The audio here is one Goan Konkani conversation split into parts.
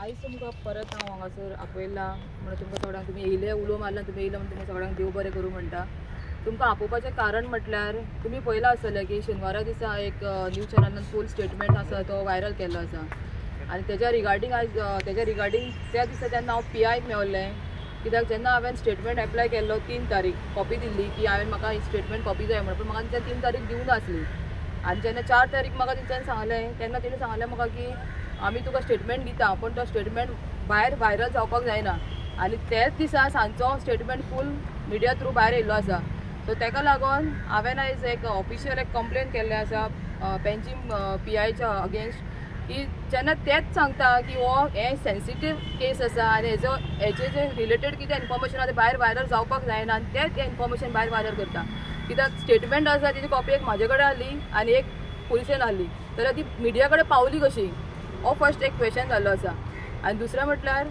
आयज तुमकां परत हांव हांगासर आपयला म्हणून तुमकां सगळ्यांक तुमी येयले उलो मारला, तुमी येयले म्हणून तुमकां सगळ्यांक देव बरें करूं म्हणटा. तुमकां आपोवपाचें कारण म्हटल्यार तुमी पळयलां आसतलें की शेनवारा दिसा एक न्यूज चॅनलान फूल स्टेटमेंट आसा तो व्हायरल केल्लो आसा आनी तेज्या रिगार्डींग आयज तेज्या रिगार्डींग त्या दिसा जेन्ना हांव पी आयक मेवलें, कित्याक जेन्ना हांवें स्टेटमेंट एप्लाय केल्लो 3 तारीख कॉपी दिल्ली की हांवें म्हाका स्टेटमेंट कॉपी जाय म्हणून, पूण म्हाका तेंच्यान 3 तारीख दिवंक नासली. आनी जेन्ना 4 तारीख म्हाका तेंच्यान सांगलें तेन्ना तेणी सांगलें म्हाका की आमी तुका स्टेटमेंट दिता पूण तो स्टेटमेंट भायर व्हायरल जावपाक जायना. आनी त्याच दिसा सांजचो स्टेटमेंट फूल मिडिया थ्रू भायर येयल्लो आसा. सो तेका लागून हांवें आयज एक ऑफिशियल एक कंप्लेन केल्लें आसा पेंजीम पी आयच्या अगेन्स्ट की जेन्ना तेच सांगता की हो हें सेन्सिटीव केस आसा आनी हेजो हेजे जे रिलेटेड कितें इन्फॉर्मेशन आसा तें भायर व्हायरल जावपाक जायना आनी तेच हें इन्फॉर्मेशन भायर व्हायरल करता. कित्याक स्टेटमेंट आसा तेजी कॉपी एक म्हाजे कडेन आहली आनी एक पुलिशेन आहली, जाल्यार ती मिडिया कडेन पावली कशी, हो फर्स्ट एक क्वेश्चन जाल्लो आसा. आनी दुसरें म्हटल्यार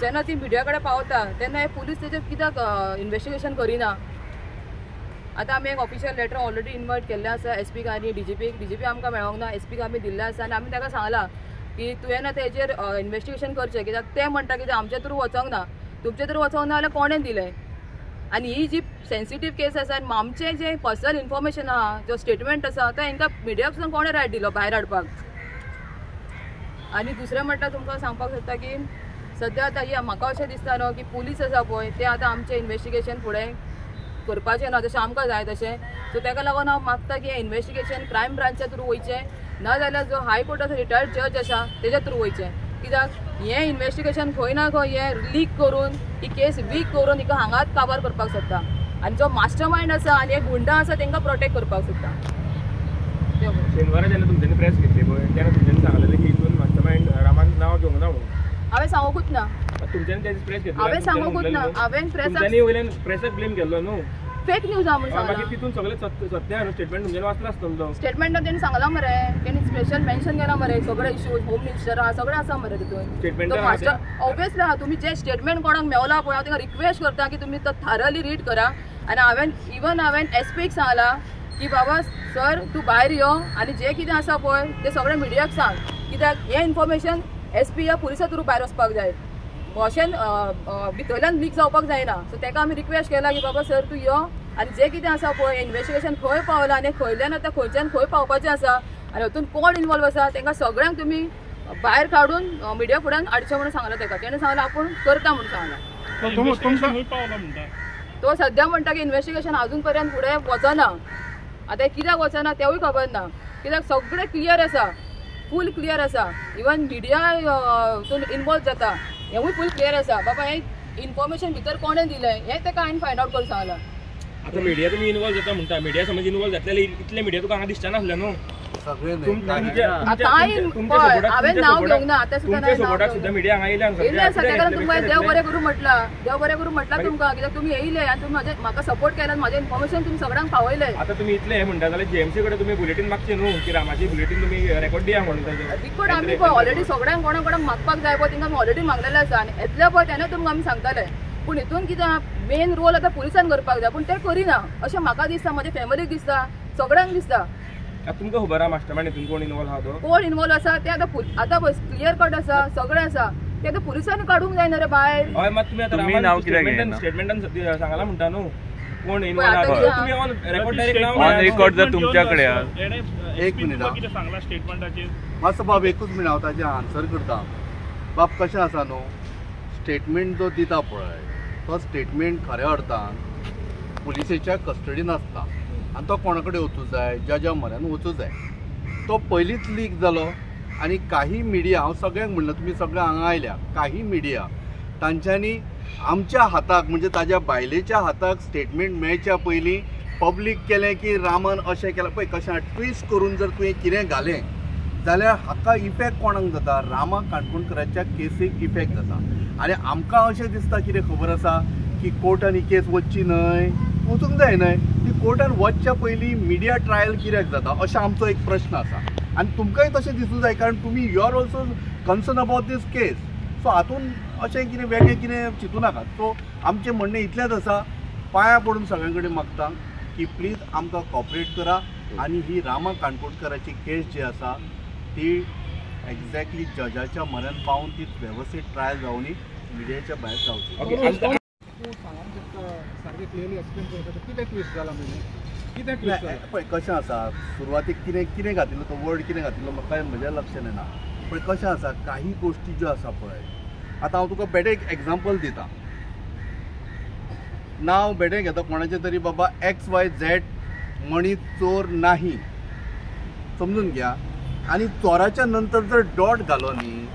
जेन्ना ती मिडिया कडेन पावता तेन्ना हे पुलीस तेजेर कित्याक इन्वेस्टिगेशन करिना. आतां आमी एक ऑफिशियल लेटर ऑलरेडी इन्वायट केल्लें आसा एस पीक आनी डी जी पीक. डी जी पी आमकां मेळोंक ना, एस पीक आमी दिल्लें आसा आनी आमी ताका सांगलां की तुवें आतां हेजेर इन्वेस्टिगेशन करचें, कित्याक ते म्हणटा कितें आमच्या थ्रू वचोंक ना, तुमच्या थ्रू वचोंक ना जाल्यार कोणें दिलें. आनी ही जी सेन्सिटीव केस आसा आनी आमचें जें पर्सनल इन्फॉर्मेशन आहा जो स्टेटमेंट आसा तो हेंकां मिडियाक सुद्दां कोणें रायट दिलो भायर हाडपाक. आनी दुसरें म्हणटा तुमकां सांगपाक सोदता की सद्या आतां ही म्हाका अशें दिसता न्हू की पुलीस आसा पळय ते आतां आमचें इन्वेस्टिगेशन फुडें करपाचें ना जशें आमकां जाय तशें. सो तेका लागून हांव मागता की हें इन्वेस्टिगेशन क्रायम ब्रांच्या थ्रू वयचें, ना जाल्यार जो हायकोर्टाचो रिटायर्ड जज आसा तेज्या थ्रू वयचें, कित्याक हें इन्वेस्टिगेशन खंय ना खंय हें लीक करून ही केस वीक करून हिका हांगाच काबार करपाक सोदता आनी जो मास्टर मायंड आसा आनी हे गुंडा आसा तेंकां प्रोटेक्ट करपाक सोदता. शेनवारा जेन्ना तुमच्यांनी प्रेस घेतली पळय तेन्ना तुमच्यांनी सांगलेलें की हितून मास्टर मायंड रामान नांव घेवंक ना म्हणून. हांवें सांगूंकूच ना, तुमच्यांनी त्या प्रेस घेतली. हांवें सांगूंकूच ना, हांवें प्रेसाक वयल्यान प्रेसाक ब्लेम केल्लो न्हू, फेक न्यूज आहा म्हणून सांगलां. तितून सगळें सत्य आहा स्टेटमेंट तुमच्यानी वाचलां आसतलो तो स्टेटमेंटान तेणी सांगलां मरे, तेणी स्पेशल मेन्शन केलां मरे, सगळे इश्यूज होम मिनिस्टर आहा सगळें आसा मरे तितून स्टेटमेंट. मास्टर ऑब्वियसली आहा, तुमी जे स्टेटमेंट कोणाक मेवला पळय हांव तांकां रिक्वेस्ट करता की तुमी तो थारली रीड करा. आनी हांवें इवन हांवें एस पीक सांगलां की बाबा सर तूं भायर यो आनी जें कितें आसा पळय तें सगळें मिडियाक सांग, कित्याक हें इन्फॉर्मेशन एस पी या पुलिसा थ्रू भायर वचपाक जाय, अशें भितरल्यान लीक जावपाक जायना. सो ताका आमी रिक्वेस्ट केला की बाबा सर तूं यो आनी जें कितें आसा पळय इन्वेस्टिगेशन खंय पावलां आनी खंयल्यान आतां खंयच्यान खंय पावपाचें आसा आनी हातूंत कोण इनवॉल्व आसा तांकां सगळ्यांक तुमी भायर काडून मिडिया फुड्यान हाडचें म्हणून सांगलां ताका. तेणें सांगलां आपूण करता म्हणून सांगलां. तो सद्या म्हणटा की इन्वेस्टिगेशन आजून पर्यंत फुडें वचना. आतां कित्याक वचना तेवूय खबर ना, कित्याक सगळें क्लियर आसा, फूल क्लियर आसा, इवन मिडिया हितून इनवॉल्व जाता हेंवूय फूल क्लियर आसा. बाबा हें इन्फॉर्मेशन भितर कोणें दिलें हें ताका हांवें फायंड आवट करून सांगलां. आतां मिडिया तुमी इनवॉल्व जाता म्हणटा, मिडिया समज इनवॉल्व जातले इतले मिडिया तुका हांगा दिसचे नासलें न्हू. हांवें नांव घेवंक ना आतां सुद्दां येयलें आसा, ताका लागून तुमकां देव बरें करूं म्हटलां, देव बरें करूं म्हटलां तुमकां, कित्याक तुमी येयले आनी तुमी म्हाजें म्हाका सपोर्ट केला, म्हाजें इन्फॉर्मेशन तुमी सगळ्यांक पावयलें. आतां तुमी इतलें हें म्हणटा जाल्यार जीएमसी कडेन तुमी बुलेटीन मागचें न्हू की रामाची बुलेटीन तुमी रेकॉर्ड दिया म्हणून. रिकॉर्ड आमी पळय ऑलरेडी सगळ्यांक कोणा कोणाक मागपाक जाय पळय तांकां आमी ऑलरेडी मागलेलें आसा आनी येतले पळय तेन्ना तुमकां आमी सांगतले. पूण हितून कितें मेन रोल आतां पुलिसान करपाक जाय, पूण तें करिना अशें म्हाका दिसता, म्हाज्या फॅमिलीक दिसता, सगळ्यांक दिसता. तुमकां खबर आहा मास्टर मायंड हितून कोण इनवॉल्व आहा तो? कोण इनवॉल्व आसा तें आतां आतां पळय क्लियर कट आसा, सगळें आसा, तें आतां पुलिसांनी काडूंक जायना रे भायर. हय, मात तुमी आतां स्टेटमेंटान सांगलां म्हणटा न्हू कोण इनवॉल्व आहा, तुमी ऑन रेकॉर्ड डायरेक्ट नांव ऑन रेकॉर्ड जर तुमच्या कडेन आहा. एक मिनीट कितें सांगलां स्टेटमेंटाचेर मातसो बाब, एकूच मिनीट हांव ताजें आन्सर करता. बाब कशें आसा न्हू, स्टेटमेंट जो दिता पळय तो स्टेटमेंट खऱ्या अर्थान पुलिसेच्या कस्टडीन आसता आनी तो कोणा कडेन वचूं जाय, जजा म्हऱ्यान वचूं जाय. तो पयलींच लीक जालो आनी काही मिडिया, हांव सगळ्यांक म्हणलें तुमी सगळे हांगा आयल्या, काही मिडिया तांच्यांनी आमच्या हाताक म्हणजे ताज्या बायलेच्या हाताक स्टेटमेंट मेळच्या पयलीं पब्लीक केलें की रामान अशें केलें. पळय कशें ट्विस्ट करून जर तुवें कितें घालें जाल्यार हाका इफेक्ट कोणाक जाता, रामा काणकोणकराच्या केसीक इफेक्ट जाता. आनी आमकां अशें दिसता कितें खबर आसा की कोर्टान ही केस वचची न्हय, वचूंक जाय न्हय, ती कोर्टान वचच्या पयलीं मिडिया ट्रायल कित्याक जाता अशें आमचो एक प्रश्न आसा. आनी तुमकांय तशें दिसूंक जाय, कारण तुमी you are also concern about this case. So हातून अशें कितें वेगळें कितें चिंतू नाकात. सो आमचें म्हणणें इतलेंच आसा, पांयां पडून सगळ्यां कडेन मागता की प्लीज आमकां कॉपरेट करा आनी ही रामा काणकोणकराची केस जी आसा ती एक्झॅक्टली जजाच्या म्हऱ्यान पावून ती वेवस्थीत ट्रायल जावनी मिडियाच्या भायर जावची. पळय कशें आसा, सुरवातीक कितें कितें घातिल्लो तो वर्ड कितें घातिल्लो म्हाका म्हज्या लक्षान येना, पण कशें आसा काही गोष्टी ज्यो आसा पळय, आतां हांव तुका बेटें एक एग्जाम्पल दिता. नांव बेटें घेता कोणाचें तरी, बाबा एक्स वाय झेड मणी चोर नाही, समजून घ्या. आनी चोराच्या नंतर जर डॉट घालो न्ही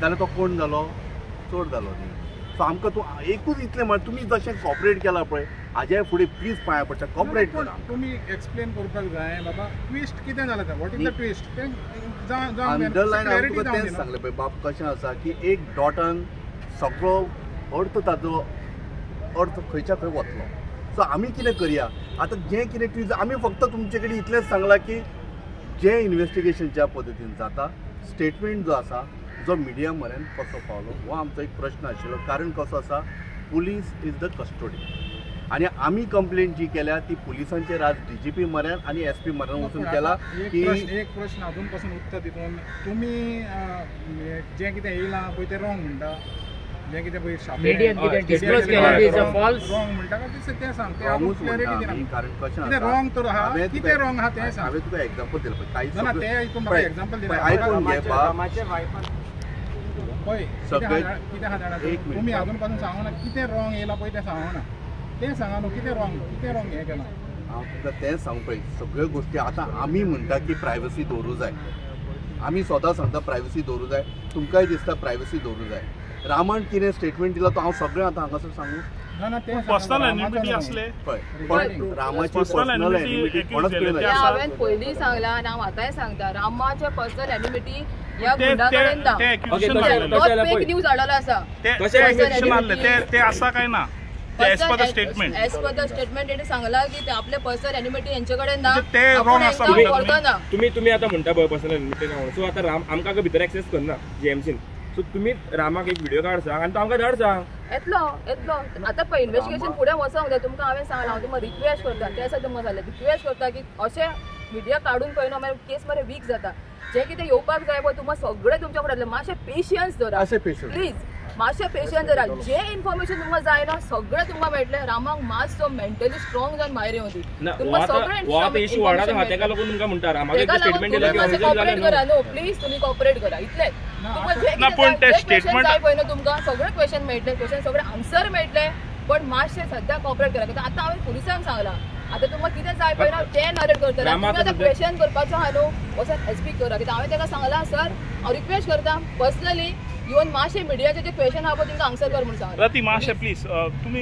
जाल्यार तो कोण जालो, चोर जालो न्ही. सो आमकां तूं एकूच इतलें म्हळ्यार तुमी जशें कॉपरेट केलां पळय हाज्या फुडें प्लीज पांया पडटा, कॉपरेट करा. तुमी एक्सप्लेन करपाक जाय बाबा ट्विस्ट कितें जालां तें, what is the twist तें अंडरलायन. हांवें तुका तेंच सांगलें पळय बाब, कशें आसा की एक डॉटान सगळो अर्थ ताजो अर्थ खंयच्या खंय वतलो. सो आमी कितें करया आतां, जें कितें ट्विस्ट आमी फक्त तुमचे कडेन इतलेंच सांगलां की जें इन्वेस्टिगेशन ज्या पद्दतीन जाता, स्टेटमेंट जो आसा जो मिडिया म्हऱ्यान कसो पावलो हो आमचो एक प्रश्न आशिल्लो. कारण कसो आसा, पुलीस is the custody आनी आमी कंप्लेंट जी केल्या ती पुलिसांचेर आज डीजीपी म्हऱ्यान आनी एस पी म्हऱ्यान वचून केला. की एक प्रश्न अजून पासून उरता तितून, तुमी जें कितें येयलां पळय तें रॉंग म्हणटा, जें कितें पळय रॉंग म्हणटा तें सांग, कारण कशें रॉंग तर आहा, कितें रॉंग आहा तें सांग. हांवें तुका एग्जाम्पल दिलां पळय, तें हितून म्हाका एग्जाम्पल दिलां, आयकून घे बाब. पळय कितें आहा जाणा, तुमी अजून पासून सांगूना कितें रॉंग येयलां पळय तें सांगूना, तें सांगा न्हू कितें रॉंग, कितें रॉंग हें केलां. हांव तुका तें सांगू पळय, सगळ्यो गोश्टी आतां आमी म्हणटा की प्रायवसी दवरूं जाय, आमी स्वता सांगता प्रायवसी दवरूं जाय, तुमकांय दिसता प्रायवसी दवरूं जाय. रामान कितें स्टेटमेंट दिलां तो हांव सगळें आतां हांगासर सांगू पर्सनल एनिमिटी आसले पळय, पण रामाची पर्सनल एनिमिटी कोणाच कडेन हांवें पयलीं सांगलां आनी हांव आतांय सांगता, रामाचे पर्सनल एनिमिटी ह्या गुंडा कडेन ना. फेक न्यूज हाडलेलो आसा, ते आसा काय ना as per the statement, as per the statement तेणे सांगलां की ते आपले पर्सनल एनिमिटी हेंचे कडेन ना, ते रॉंग आसा. तुमी तुमी आतां म्हणटा पळय पर्सनल एनिमिटी ना म्हणून, सो आतां राम आमकां भितर एक्सेस करना जीएमसीन, सो तुमी रामाक एक व्हिडिओ काड सांग आनी तो आमकां धाड सांग. येतलो येतलो आतां पळय इन्वेस्टिगेशन फुडें वचोंक जाय. तुमकां हांवें सांगलां, हांव तुमकां रिक्वेस्ट करता, ते आसा तुमकां सांगलें रिक्वेस्ट करता की अशें मिडिया काडून पळय न्हू मागीर केस मरे वीक जाता. जें कितें येवपाक जाय पळय तुमकां सगळें तुमच्या फुडें येतलें. मातशें पेशियन्स दवरा प्लीज, मातशें पेशियन्स दवरा. जें इन्फॉर्मेशन तुमकां जाय ना सगळें तुमकां मेळटलें. रामाक मातसो मेंटली स्ट्रॉंग जावन भायर येवं दी, तुमकां सगळें कॉपरेट करा न्हू प्लीज, तुमी कॉपरेट करा इतलें. तुमकां जें कितें जाय पळय न्हू तुमकां सगळें क्वेश्चन मेळटलें, क्वेश्चन सगळें आन्सर मेळटलें, पण मातशें सद्या कॉपरेट करा. कित्याक आतां हांवें पुलिसांक सांगलां, आतां तुमकां कितें जाय पळय ना तें नरेट करतलें. तुमी आतां क्वेश्चन करपाचो आहा न्हू वचोन एस पी करा. कित्याक हांवें ताका सांगलां सर हांव रिक्वेस्ट करता पर्सनली येवन मातशें मिडियाचे जे क्वेश्चन आहा पळय तुमकां आन्सर कर म्हणून सांगलां. रती मातशें प्लीज तुमी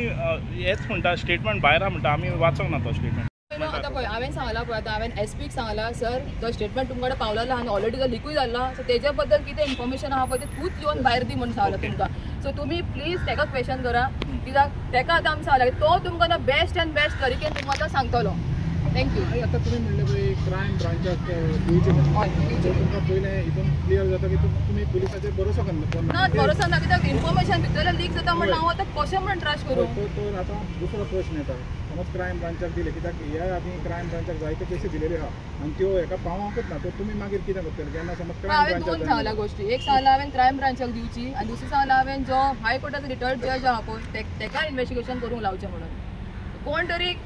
हेच म्हणटा स्टेटमेंट भायर आहा म्हणटा, आमी वाचोंक ना तो स्टेटमेंट. आतां पळय हांवें सांगलां पळय, आतां हांवें एस पीक सांगलां सर जो स्टेटमेंट तुमकां कडेन पावलेलो आनी ऑलरेडी तो लिकूय जाल्लो, सो तेजे बद्दल कितें इन्फॉर्मेशन आहा पळय तें तूंच येवन भायर दी म्हणून सांगलां तुमकां. सो तुमी प्लीज ताका क्वेश्चन करा, कित्याक ताका आतां आमी सांगलां तो तुमकां आतां बेस्ट एंड बेस्ट तरिकेन तुमकां आतां सांगतलो. Thank you. आतां तुमी म्हणलें पळय क्रायम ब्रांचाक दिवचें म्हणून, तुमकां पयलें हितून क्लियर जाता की तुमी पुलिसाचेर भरोसो करना ना, भरोसो ना कित्याक इन्फॉर्मेशन भितरलें लीक जाता म्हणून हांव आतां कशें म्हणून ट्रस्ट करूं. तर आतां दुसरो प्रश्न येता, समज क्रायम ब्रांचाक दिलें, कित्याक ह्या आदी क्रायम ब्रांचाक जायते केसी दिलेल्यो आहा आनी त्यो हेका पावोंकूच ना, तर तुमी मागीर कितें करतले जेन्ना समज क्रायम हांवें दोन सांगला गोश्टी, एक सांगलां हांवें क्रायम ब्रांचाक दिवची आनी दुसरी सांगलां हांवें जो हायकोर्टाचो रिटायर्ड जज आहा पळय तेका इन्वेस्टिगेशन करूंक लावचें म्हणून. कोण तरी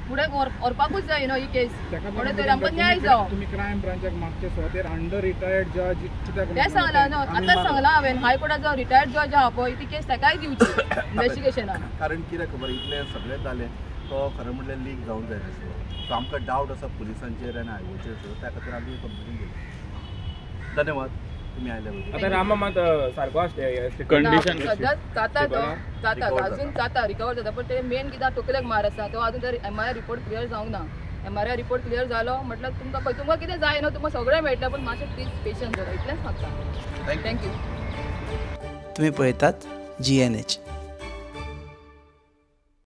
फुडें व्हरपाकूच जाय न्हू ही केस, कोणे तरी आमकां न्याय जावं. तुमी क्रायम ब्रांचाक मागचे सुवातेर अंडर रिटायर्ड जज कित्याक तें सांगलां न्हू, आतांच सांगलां हांवें हायकोर्टाचो रिटायर्ड जज आहा पळय ती केस तेकाय दिवची इन्वेस्टिगेशनाक. कारण कितें खबर इतलें सगळें जालें तो खरें म्हटल्यार लीक जावंक जाय नासलो, सो आमकां डावट आसा पुलिसांचेर आनी आयोचेर सुद्दां, त्या खातीर आमी कंप्लेन केली. धन्यवाद तुमी आयले. आतां रामा मात सारको आसता कंडिशन सद्या जाता, तो जाता अजून जाता रिकवर जाता, पण ते मेन कित्याक तकलेक मार आसा तो अजून तर MRI report clear जावंक ना. MRI report clear जालो म्हटल्यार तुमकां पळय तुमकां कितें जाय न्हू तुमकां सगळें मेळटलें, पण मातशें प्लीज पेशन्स दवरा इतलेंच मागता. Thank you. तुमी पळयतात GNH.